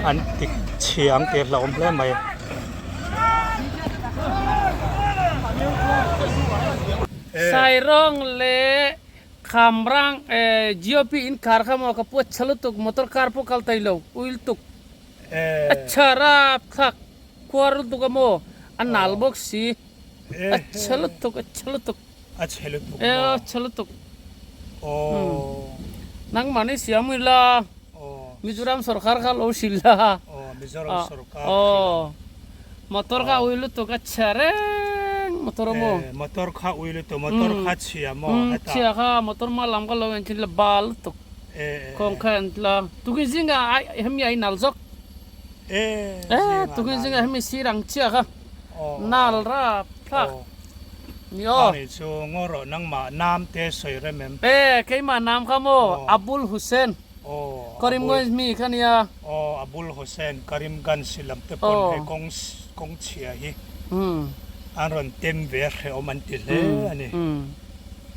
An ti chhia ang tih a hlauhawm hle mai. Sairong leh Khamrang GOP in khar kha maw ka puat chha lutuk motor car pawh kal thei lo ui lutuk a chha rap thlak khuar lutuk a maw a nal bawk si a chhe lutuk a chhe lutuk a chhe lutuk maw a chhe lutuk nangmahni siam ila Mizoram sorkar kha lo hrilh la. Aw Mizoram sorkar hrilh ang. Motor kha ui lutuk a chhia reng motor a maw. Motor kha ui lutuk motor kha chhia maw hetah. Chhia kha motor hma lam kha lo en thin la bal lutuk. Kawng kha en tla tukin zinga hemi a inal zawk. Tukin zinga hemi sir ang chhia kha nal rap thlak. Ni aw. Ani chu ngaw rawh nangmah nam te sawi rem em? E keimah nam kha maw Abul Hussein. Aw Karimganj mi kha nia. Aw Abul Hussein Karimganj silam te pawn he kawng kawng chhia hi an rawn tem ve a hrehawm an ti hle a ni.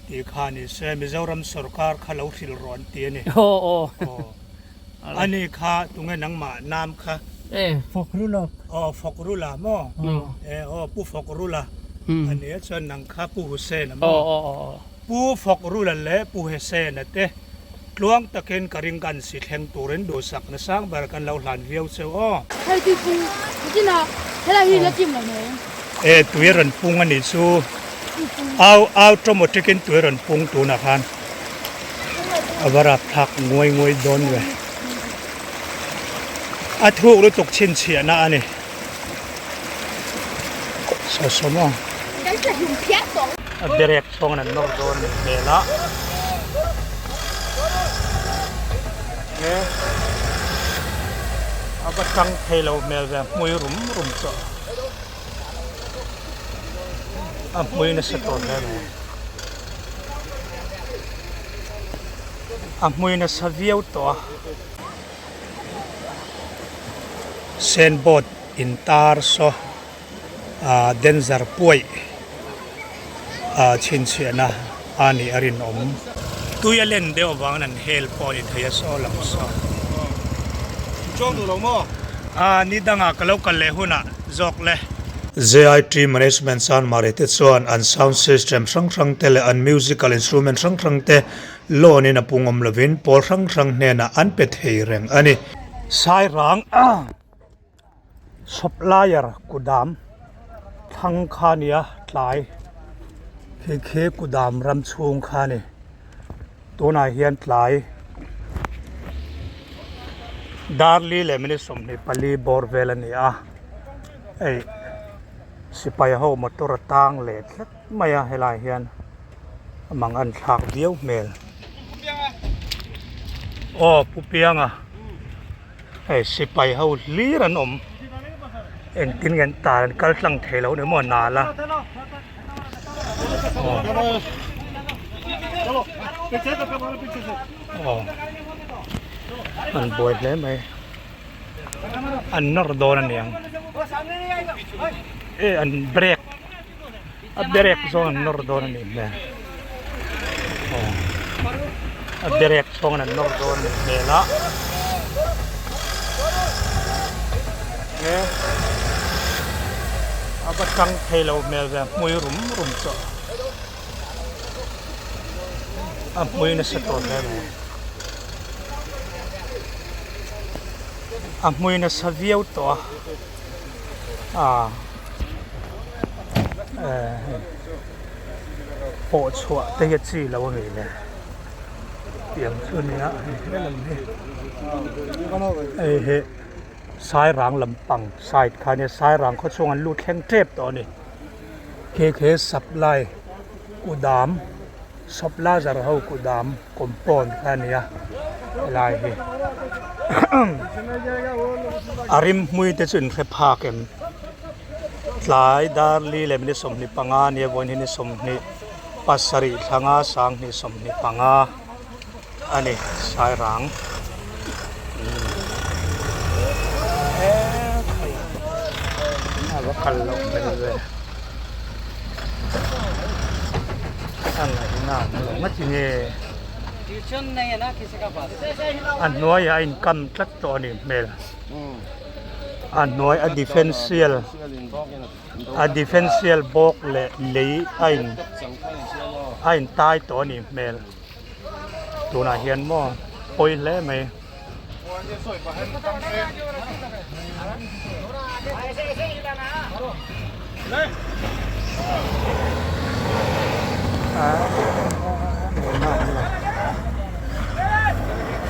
Tih kha ni se Mizoram sorkar kha lo hrilh rawh an ti a ni. Aw aw. Ani kha tunge nangmah nam kha? E. Fawkrula. Aw Fawkrula maw? E aw Pu Fawkrula a nia chuan nang kha Pu Hussein a maw? Aw aw aw. Pu Fawkrula leh Pu Hussein a te tluang takin ka ring kan si thleng turin duhsakna sang ber kan lo hlan viau cheu aw. Hei tui pung nichinah helai hi la chim lo mai. E tui rawn pung a nih chu au automatic in tui rawn pung tunah khan. A va rap thlak nguai nguai dawn ve. A thuk lutuk chhinchhiahna a ni. Saw saw maw. A berek chhawngin an nawr dawn a ni hmel a. He a va tang thei lo hmel ve hmui rum rum tawh. A hmui nasa tawh hle mai. A hmui nasa viau tawh a. Signboard in tar saw ah danger puaih ah chhinchhiahna a nih a rinawm. Tui a len deuh avangin an hel pawh a ni thei a saw lam saw. Ah ni dangah ka lo kal leh hunah zawk le. JIT Management San Mari te chuan an sound system hrang hrang te leh an musical instrument hrang hrang te loan in a pung awm lovin pawl hrang hrang hnenah an pe thei reng a ni. Sairang supplier kudam thlang kha nia tlai khi khi kudam ram chhung kha a ni. Tunah hian tlai darli leh minute 24 bawr vel a ni a hei sipai ho motor a tang leh tlat mai a helai hian a mang an thlak viau hmel aw pu pianga hei sipai ho hlir an awm engtin nge an tan an kal tlang thei lo ni maw nal a. Aw an buai hle mai an nawr dawn a niang e an break a break zawng an nawr dawn a nih hmel aw a break zawng an nawr dawn a nih hmel a e a va tang thei lo hmel ve hmui rum rum tawh a hmui nasa tawh hle mai a hmui nasa viau tawh a ah eh hei pawh chhuah te hi a chi lo a ni le tiang chu a nia hei helam hi hei hi Sairang lampang side kha ania Sairang khaw chhung an lut thleng tep tawh a ni khi khi supply kudam supplier ho kudam compound kha a ni a helai hi a rim hmui te chu in hre phak em tlai dar li leh minute 25 a nia vawiin hi ni 27 thlanga 2025. a ni sairang a va kal loh hmel ve a ngaihna awm lo ngati nge. A hnuaiah a inkam tlat tawh a nih hmel. A hnuai a defensial a defensial bawk leh lei a in a intai tawh a nih hmel. Tunah hian maw pawi hle mai.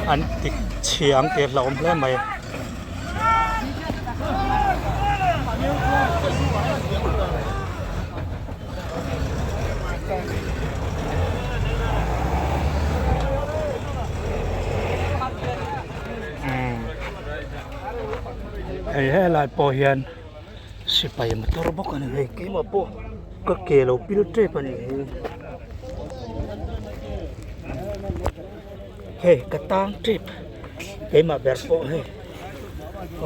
An ti chhia ang tih a hlauhawm hle mai. Hei helai pawh hian sipai motor bawk a ni hei keimah pawh ka ke lo pil tep a nih hi hei ka tang tep keimah ber pawh hei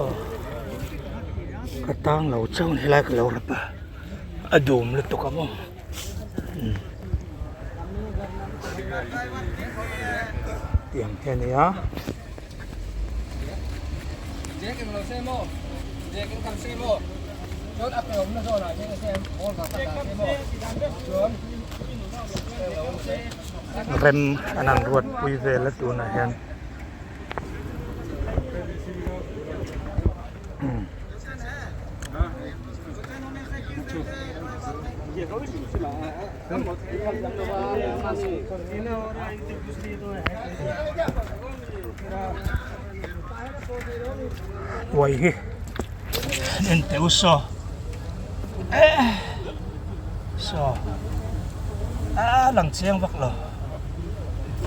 aw ka tang lo chauh a ni helai ka lo rap a. A dum lutuk a maw tiang hi a ni a. Rem an han ruat pui vel a tunah hian. Uai hi en teh u saw eh saw a lang chiang vak lo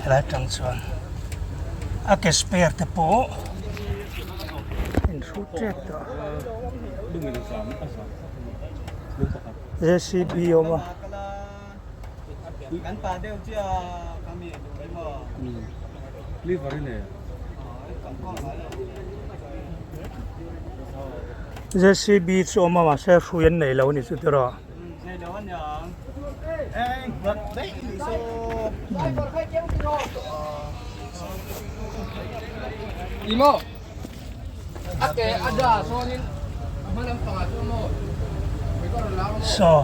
helai atang chuan a ke spare te pawh inhrut tep tawh JCB a awm a. JCB chu a awm a mahse hrui an nei lo a ni chu tiraw. Saw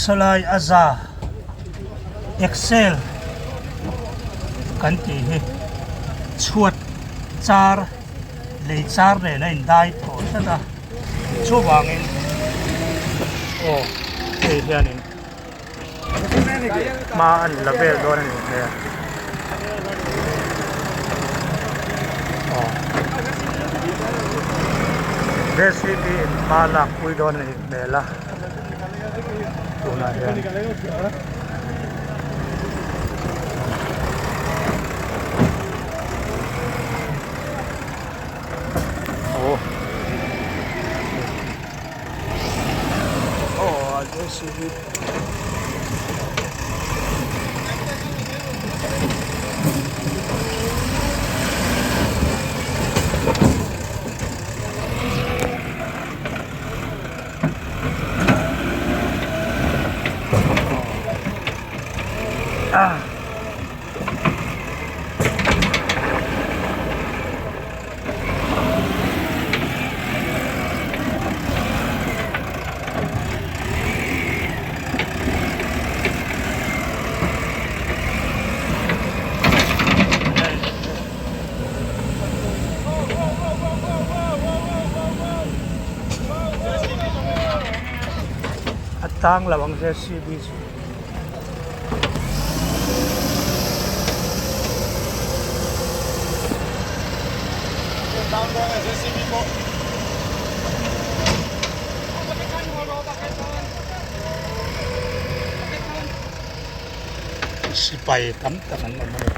sawlai a za excel kan tih hi chhuat char lei char nen a indai tawh tlat a chuvangin aw hei hianin. Hma an la vel dawn a ni hmel aw JCB in hma lak pui dawn a nih hmel a tunah hian. Aw. Aw JCB Ah. A tang lo ang JCB chu. Sipai tam tak an awm a ni.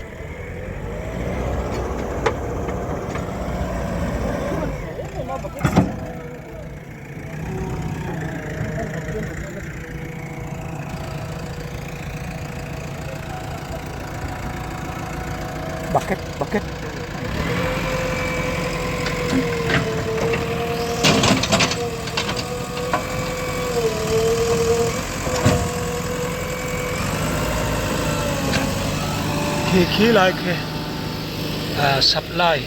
Bucket bucket. Khi khi lai khi ah supply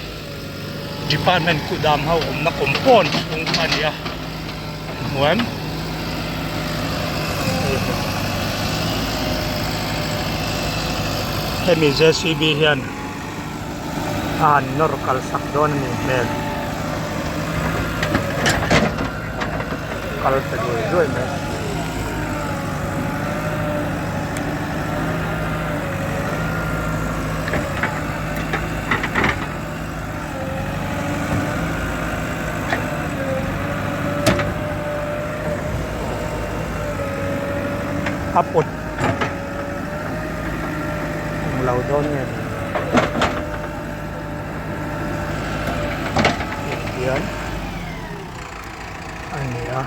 department kudam ho awmna compound chhung kha a ni a hmu em hemi jcb hian a han nawr kal sak dawn a nih hmel kal ta duai duai mai. A pawt ang lo dawn nge ni hian a ni a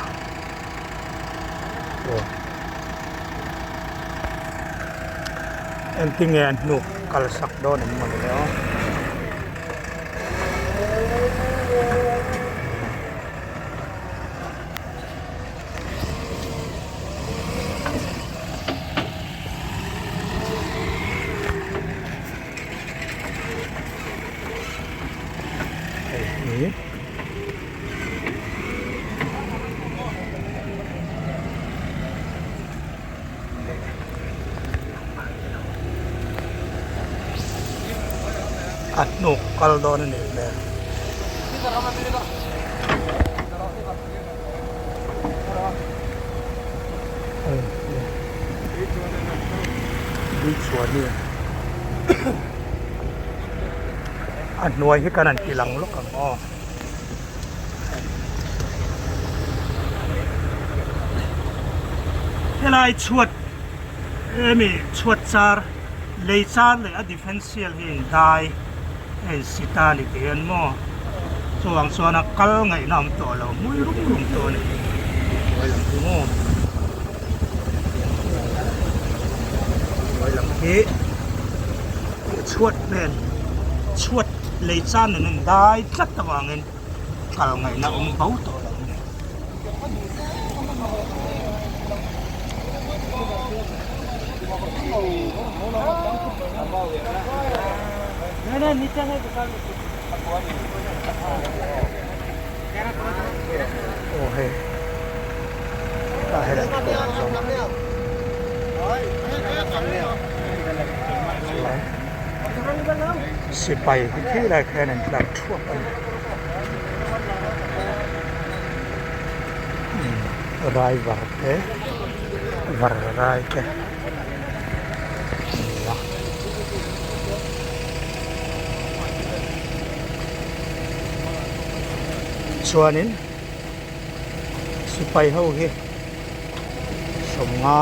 aw engtinge an hnuk kal sak dawn em mawni le aw. Hei hi A hnuk kal dawn a nih hmel. A hnuai hi kan han ti lang lawk ang aw. Helai chhuat emi chhuat char lei char leh a differential hi in dai a in si ta ni tih hian maw chuvang chuan a kal ngaihna awm tawh lo hmui rum rum tawh a ni hnuai lam hi maw hnuai lam hi chhuat nen chhuat lei char nen a in dai tlat avangin kal ngaihna awm bo tawh lo a ni. Aw hei tah hian an thawm zawng chuan sipai hi khi lai khian an tlar thuap a ni rai var te var rai te a ni a. Chuanin sipai ho hi sawmnga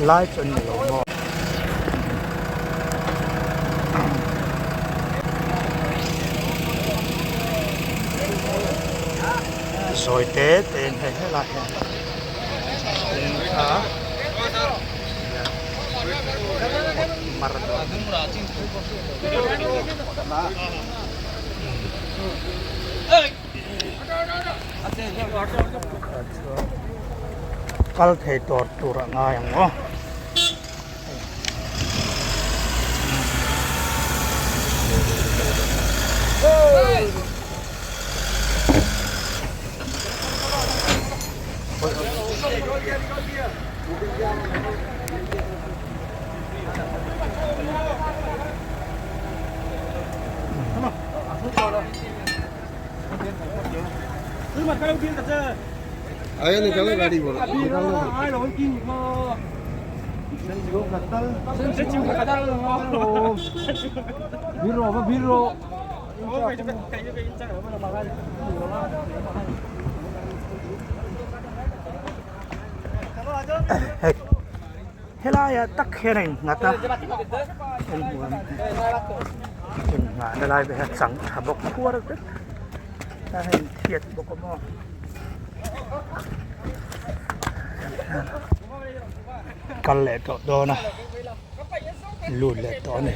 lai chu an ni lo maw. Zawi te te in hei helai hian kawng kha mar kal thei tur tur a ngai ang aw. Hei helaiah tak hian a innghat a innghahna lai te hian chang tha bawk khuar vek a hei thiat bawk a maw kal leh tawh dawn a lut leh tawh a ni.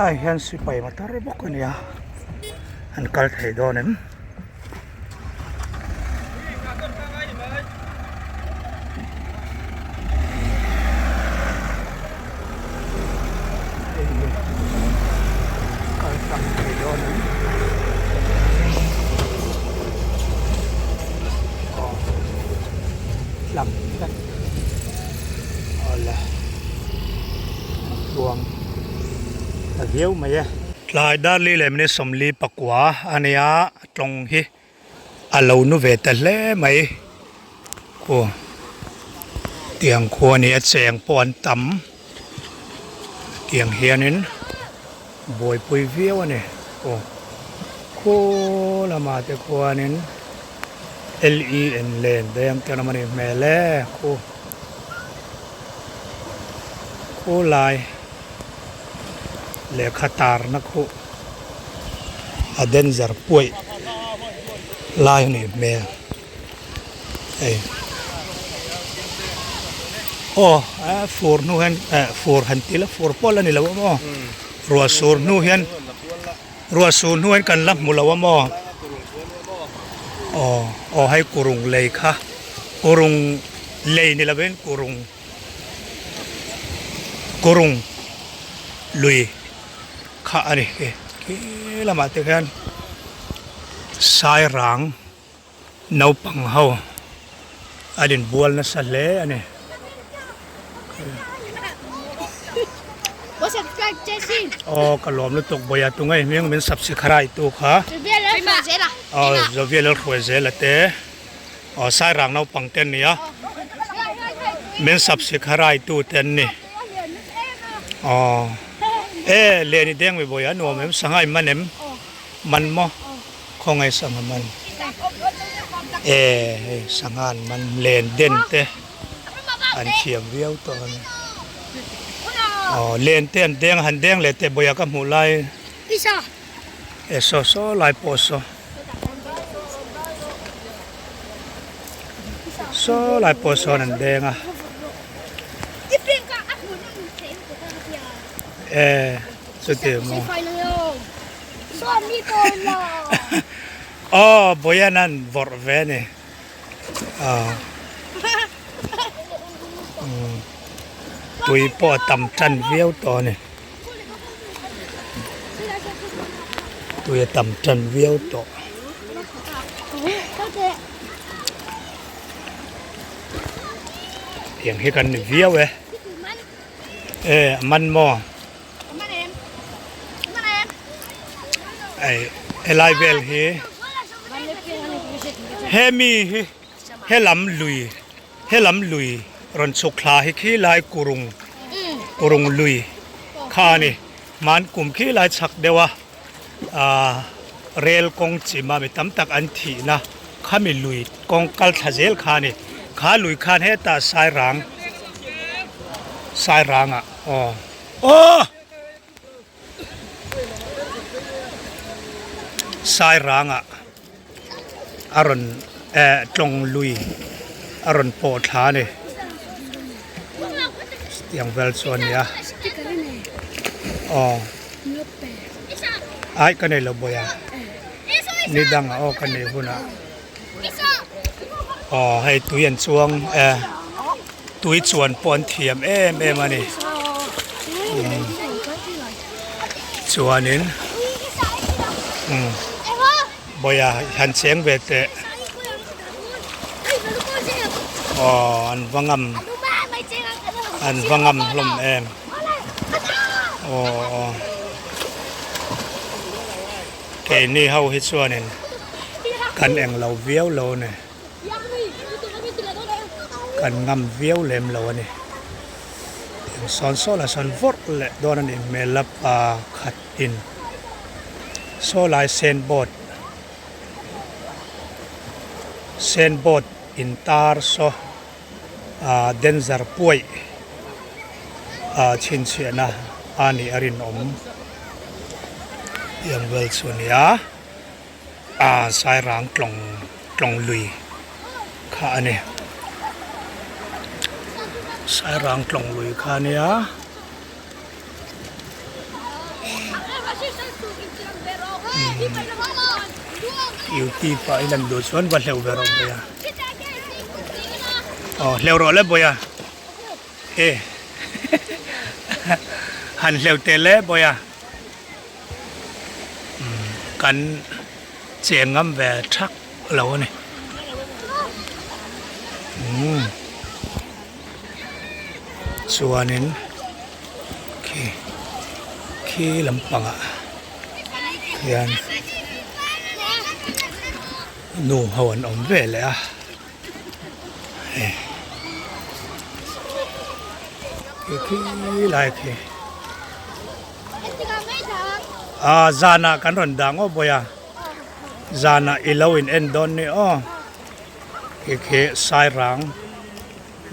Helai hian sipai motor bawk a nia an kal thei dawn em? Kal tlang thei dawn em? Aw tlang tlat awle tluang ta viau mai e. Tlai darli leh minute 44 a nia tawng hi a lo nu ve ta hle mai khu tiang khua ni a cheng pawh an tam tiang hianin buaipui viau a ni aw khu lamah te khuanin L E N len deng te an awm a nih hmel e khu khu lai lehkha tarna khuh a danger puaih lai a nih hmel hei aw a fur hnu hian eh fur han ti ila fur pawh la ni lo a maw ruah sur hnu hian ruah sur hnu hian kan la hmu lo a maw aw aw hei kurung lei kha kurung lei ni lovin kurung kurung lui kha a ni khi lamah te khian sairang naupang ho an inbual nasa hle a ni. Aw ka lawm lutuk Bawia tunge hming min subscribe tu kha aw Zovial Lalhruaizela te aw sairang naupang te an ni a min subscribe tu te an ni aw e leni deng mi Bawia nuam em sangha in man em man maw khawngaih sangha man e hei sangha an man len den te an thiam viau tawh a ni aw len te an deng han deng leh teh Bawia ka hmuh lai e saw saw lai pawh saw. Saw lai pawh sawn an deng a e chuti maw aw Boyan an vawrh ve a ni aw tui pawh a tam tan viau tawh a ni. Tui a tam tan viau tawh. Tiang hi kan ni viau e. E a man maw? Ei helai vel hi hemi hi helam lui Helam lui rawn chhuk thla hi khi lai kurung kurung lui kha a ni. Hman kum khi lai chhak deuh a aaa rel kawng chim a mi tam tak an thihna khami lui kawng kal thla zel kha a ni. Kha lui khan hetah Sairang Sairangah aw aw Sairangah. a rawn eh tlawng lui a rawn pawh thla a ni tiang vel chu a ni a aw ai ka nei lo bawih a ni dangah aw ka nei hunah aw hei tui an chuang eh tui chuan pawh an thiam em em a ni chuanin umm. Bawia han cheng ve teh. Aw an va ngam an va ngam hlawm em. Aw aw keini ho hi chuanin kan eng lo viau lo a ni. Kan ngam viau lem lo a ni. Sawn sawn a sawn vawrh leh dawn a nih hmel a pa khat in. Saw lai sen board sen board in tar saw ah danger puaih ah chhinchhiahna a nih a rinawm tiang vel chu a ni a ah sairang tlawng tlawng lui kha a ni sairang tlawng lui kha a nia. Duty pah in an duh chuan va hleuh ve rawh bawiha aw hleuh rawh le bawiha e han hleuh teh le bawiha kan cheng ngam ve thak lo a ni umm chuanin khi khi lampangah hian nu ho an awm ve leh a hei khi lai khi ah zanah kan rawn dah ngawt bawih a zanah i lo in en dawn ni aw khi khi sairang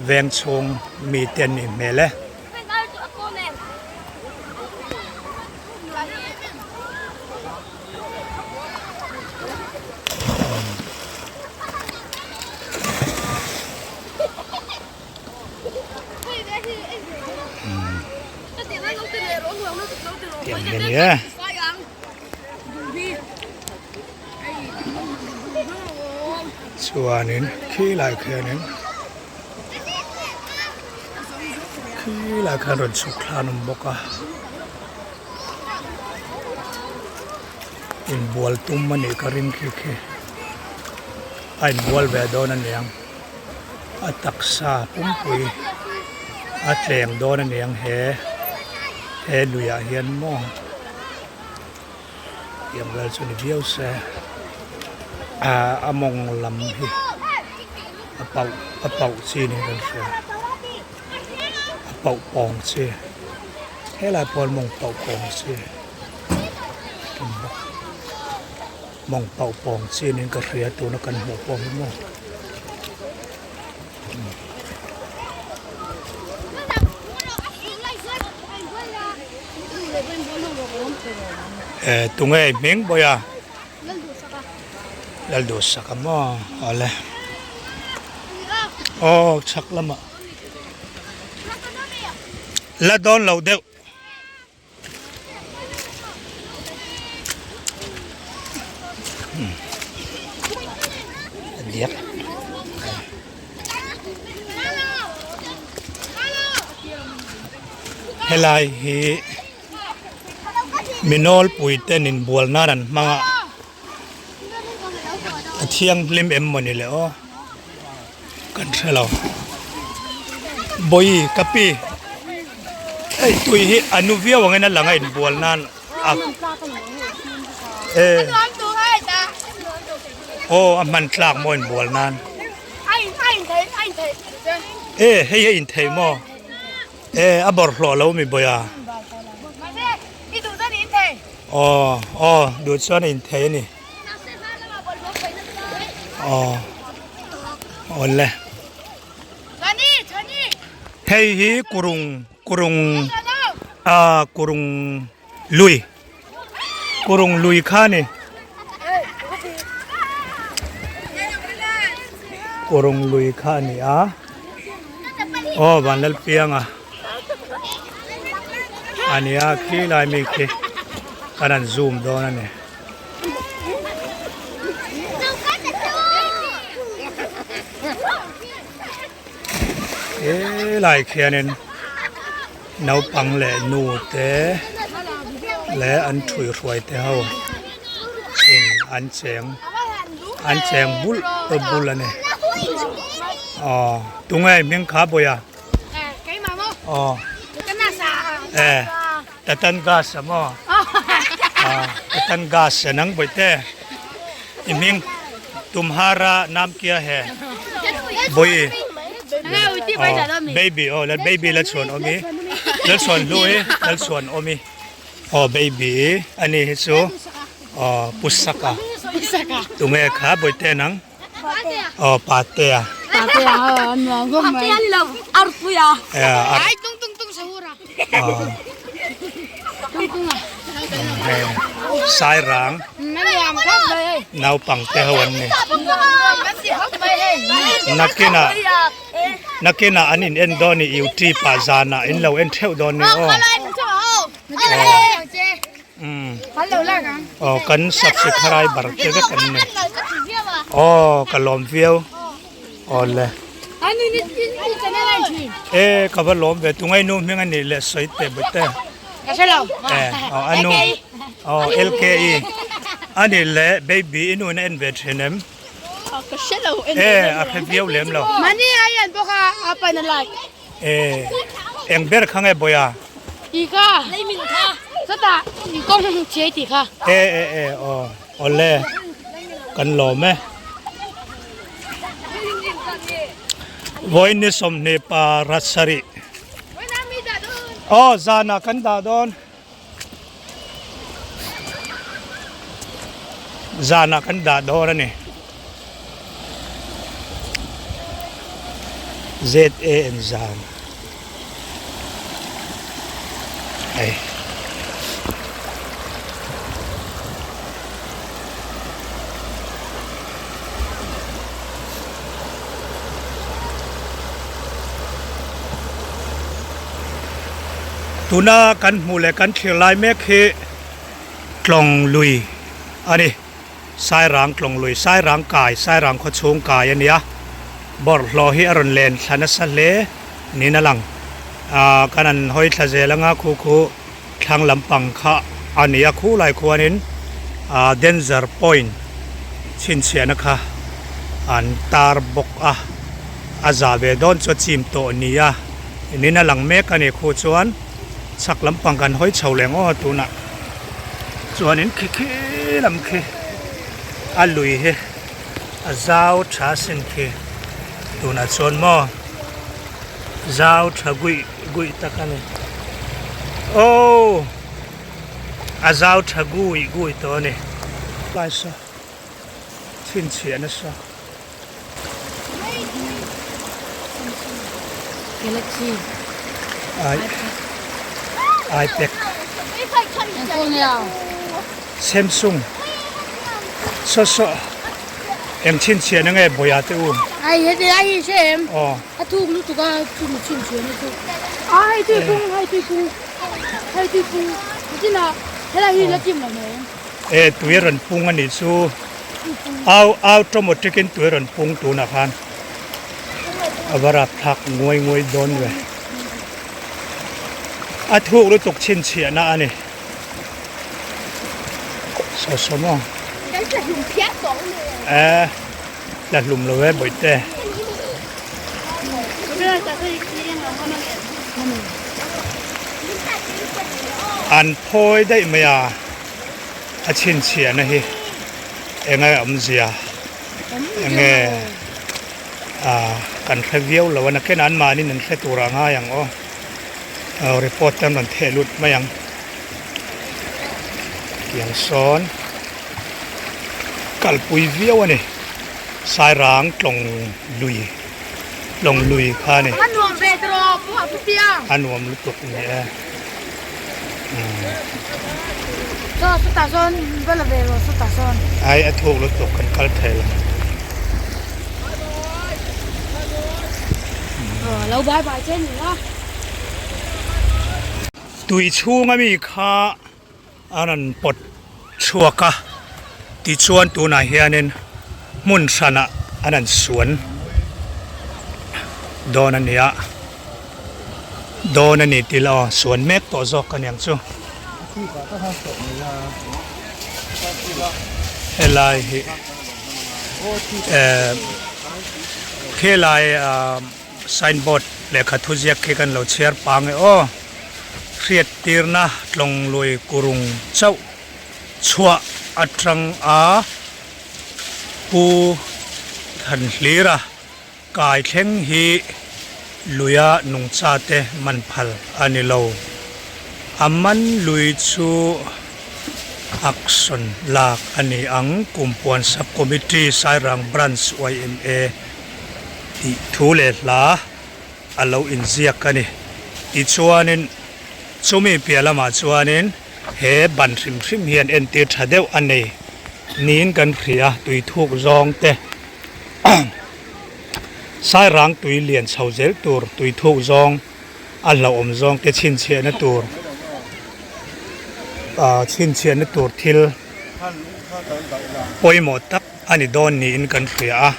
veng chhung mite an nih hmel e. Tiang hi a ni e. Chuanin khilai khianin khilai khan rawn chhuk thla an awm bawk a inbual tum a nih ka ring khi khi a inbual ve dawn a niang a taksa pumpui a tleng dawn a niang he he luiah hian maw. Tiang vel chu ni viau se ah a mawng lam hi a pauh a pauh chi niin kan hria a pauh pawng chi helai pawh mawng pauh pawng chi mawng pauh pawng chi niin ka hria tuna kan hmuh pawh hi maw. Eh tunge i hming bawiha Lalduhsaka maw awle aw chhak lamah la dawn lo deuh. Diak helai hi mi nawlpui ten inbual nan an hmang a a thianghlim em mawni le aw kan hre lo bawi ka pi hei tui hi a nu viau ang in a lang a inbual nan a e aw a hman tlak maw inbual nan e hei hi a inthei maw e a bawrhhlawh lo mi bawi a aw aw duh chuan a inthei a ni. Aw awle hei hi kurung kurung ah kurung lui kurung lui kha a ni kurung lui kha a ni a aw Vanlalpianga a ni a khilai mi khi kan han zoom dawn a ni. Helai khianin naupang leh nu te leh an ṭhuihruai te ho in an cheng an cheng bulh bulh a ni aw tunge hming kha bawiha aw e. Tatan gas a maw? Ah, tatan gas a nang bawihte. I hming Tumhara naam kia he. Bawi. Oh, baby oh, la baby la chuan awm i. La chuan hlu i, la chuan awm i. Oh, baby ani hi chu oh pusaka. Tunge kha bawihte nang? Oh, patea. Patea, oh, nuam khawp mai. Patea lo, arpuia. Yeah, ar Ai tung tung tung sahura. Oh. Tung tung a. Sairang. Nuam khawp mai. Naupang te ho an ni. Nakin Nakina nakina an in en dawn ni YouTube ah zanah in lo en theuh dawn ni aw. Khalai Um. Aw kan subscriber te vek an ni. Aw ka lawm viau. Awle. E ka va lawm ve tungai nu hming anih leh sawi teh bawih te. E aw anu aw LKE anih leh baby i nu in a en ve thin em? E a hre viau lem lo. E eng ber kha nge bawih a? E e e aw. Awle, kan lawm e. Vawiin ni 20 pa rasarih. Aw, zanah kan dah dawn. Zanah kan dah dawn a ni. ZAN zan. Hei. Tuna kan hmuh leh kan thlir lai mek hi Tlawng lui a ni. Sairang Tlawng lui, Sairang kai, Sairang khaw chhung kai a nia. Bawrhhlawh hi a rawn len thla nasa hle niin a lang. Aaa kan han hawi thla zel anga khu khu thlang lampang kha a ni a, khu lai khuanin aaa danger point chhinchhiahna kha an tar bawk a, a za ve dawn chu a chim tawh nia niin a lang mek a ni khu chuan chhak lampang kan hawi chho leh ngawt tunah. Chuanin khi khi lam khi a lui hi a zau tha sin khi tunah chuan maw zau tha guih guih tak a ni aww a zau tha guih guih tawh a ni lai saw chhinchhiah nasa. Galaxy iPad Samsung saw saw eng chhinchhiahna nge bawia te u ai heti ai hi hre em aw a thuk lutuk a chumi chhinchhiahna chu a hei tui pung hei tui pung hei tui pung nichinah helai hi la chim lo mai e tui a rawn pung a nih chu. Au automatic in tui a rawn pung tunah khan a va rapthlak nguai nguai dawn ve. A thuk lutuk chhinchhiahna a ni. Saw saw maw? Eh, tla hlum lo e bawihte. An phawi daih mai a. A chhinchhiahna hi eng a awmzia enge ah kan hre viau lo a nakin an mahniin an hre tur ah ngai ang aw aw report te an rawn theh lut mai ang tiang sawn kalpui viau a ni Sairang tlawng lui tlawng lui kha a ni a nuam lutuk ni e. Ai a thuk lutuk kan kal thei lo. Tui chhunga mi kha a rawn pawt chhuak a tichuan tunah hianin hmun hranah an han suan dawn a ni a dawn a ni tih lah aw suan mek tawh zawk a niang chu helai hi eh khilai ah sign board lehkha thu ziak khi kan lo chhiar pang e aw hriattirna tlawng lui kurung chauh chhuah atang a pu than hlir a kai thleng hi luia nungcha te man phal a ni lo a man lui chu action lak a ni ang kumpuan sub committee Sairang branch yma tih thu leh hla a lo inziak a ni. Tichuanin chumi piah lamah chuanin he ban hrim hrim hian entir tha deuh a nei niin kan hria tui thuk zawng te Sairang tui lian chho zel tur tui thuk zawng a hlauhawm zawng te chhinchhiahna tur. ah chhinchhiahna tur thil pawimawh tak a ni dawn niin kan hria a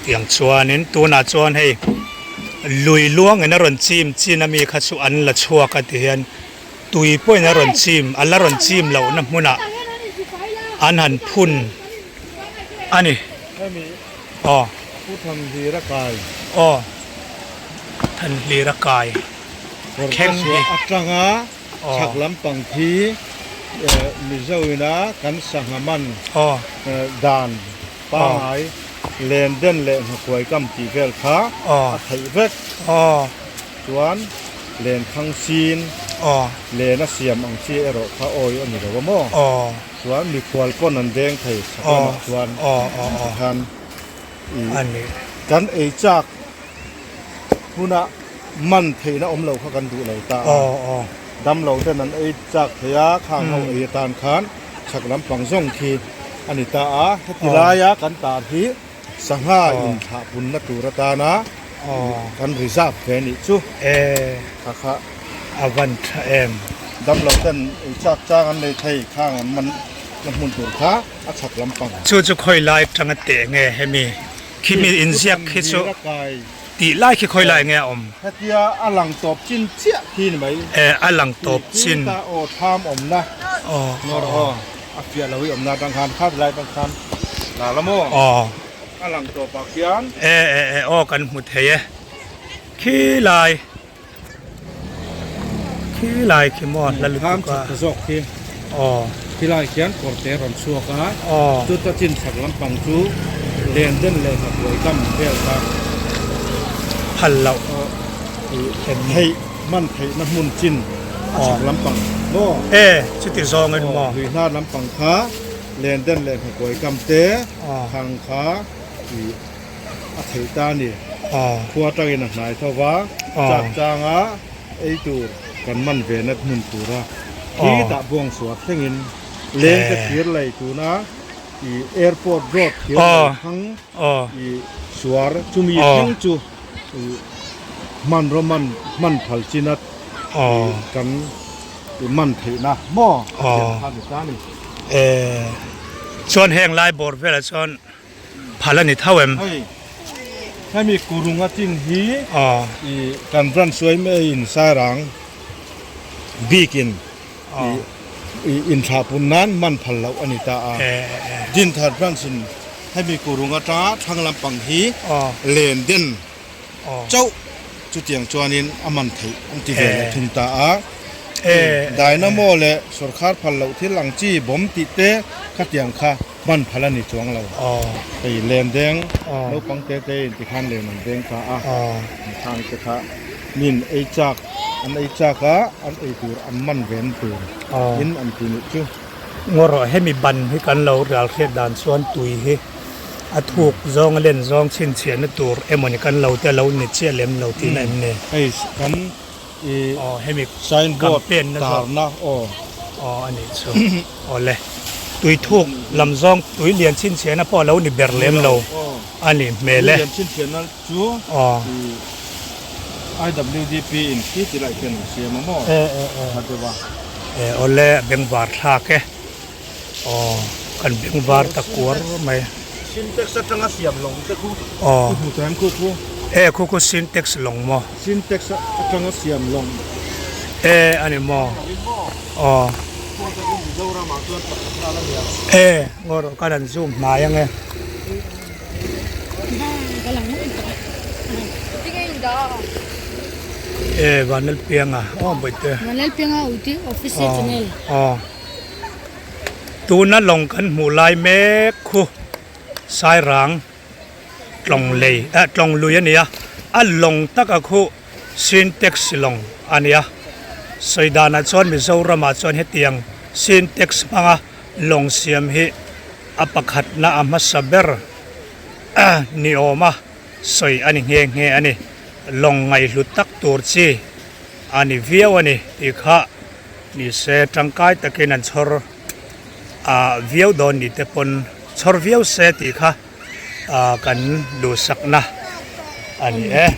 tiang chuanin tunah chuan hei lui luangin a rawn chim chin ami kha chu an la chhuak a ti hian tui pawhin a rawn chim a la rawn chim lohna hmunah an han phun a ni aw aw thanhlir a kai thleng hi atanga chhak lampang khi Mizo ina kan sangha man dan pangai len den leh hnakuai kam tih vel kha a theih vek chuan len thang sin len a siam ang chi erawh kha awi a ni lo a maw chuan mikhual pawn an deng thei chhak lamah chuan tikhan kan ei chak Hmunah man theihna awm lo kha kan duh lo ta a, damlo ten an ei chak thei a, khang ho ei atan khan chhak lampang zawng khi a ni ta a, heti laia kan tar hi sangha inthlah punna tur atana kan reserve ve a nih chu. Kha kha a van tha em. Damlo ten ei chak chang an nei thei, khang an man na hmun tur kha a chhak lampang. Chu chu khawi lai atanga teh nge hemi? Khi mi inziak khi chu tih lai khi khawi lai nge a awm? Hetia a lang tawp chin chiah khi ni mai. E a lang tawp chin. Khi ta aw tham awmna. Aw. Ngawr aw a fiah lo hi awmna atang khan kha lai atang khan la la maw? Aw. A lang tawp ah khian. E e e aw kan hmu thei e. Khi lai. Khi lai khi maw hla lutuk a. Tham zawk khi. Aw. Khi lai khian kawr te rawn chhuak a. Aw. Chuta chin chhak lampang chu len den leh hnakuai kam vel kha. Phal loh. Theih man theihna hmun chin a chhak lampang maw? E chuti zawngin maw? Lui hnar lampang kha len den leh hnakuai kam te thang kha a theih ta a ni. Khua atangin a hnai tho va, chak changa ei tur kan man ve na hmun tura khi tah buang suar thlengin leng te thir lei tuna i airport road thir lei thang i suar chumi thleng chu i hmanraw man hman phal china kan i man theihna maw a thiam kha ni ta a ni. Chuan heng lai bawr velah chuan phal a ni tho em? Hei, hemi kurung a chin hi i kan branch suai mai in Sairang bik in i inthlah pun nan man phal loh a ni ta a. Dinthar branch in hemi kurung atanga thlang lampang hi len den chauh chutiang chuanin a man theih an ti ve leh thung ta a. Dynamo leh sawrkhar phal loh thil ang chi bawm tih te khatiang kha man phal a ni chuang lo. Hei len deng naupang te te in tikhan len an deng ta a, khang te kha min ei chak an ei chak a, an ei tur an man ven tur in an ti nih chu. Ngaw rawh hemi ban hi kan lo ral hriat dan chuan tui hi a thuk zawng a len zawng chhinchhiahna tur emawni kan lo te a lo ni chiah lem lo tihna em ni? Hei kan i Aw hemi signboard campaign na zawk tarna aw. Aw a nih chu aw le tui thuk lam zawng tui lian chhinchhiahna pawh a lo ni ber lem lo a nih hmel e. Tui lian chhinchhiahna chu aw i IWDP in khi ti lai khian an siam a maw? E e e. A deuh a. E awle a bengvar thlak e. Aw kan bengvar ta kuar mai. Sintex atanga siam lawng te khu. Aw. I hmu ta em khu khu? E khu khu sintex lawng maw? Sintex atanga siam lawng. E a ni maw? Aw. E ngaw rawh kan han zoom hnai ang e. E Vanlalpianga aw bawihte. Vanlalpianga uti official channel. Aw tuna lawng kan hmuh lai mek khu Sairang tlawng lei eh tlawng lui a nia a lawng taka khu Sintex lawng a nia sawi danah chuan Mizoramah chuan hetiang Sintex hmanga lawng siam hi a pakhatna a hmasa ber ni awma sawi a ni nghe nghe a ni. Lawng ngaihhlut tak tur chi a ni viau a ni tih kha ni se tangkai takin an chhawr ah viau dawn ni te pawn chhawr viau se tih kha ah kan duhsakna a ni e.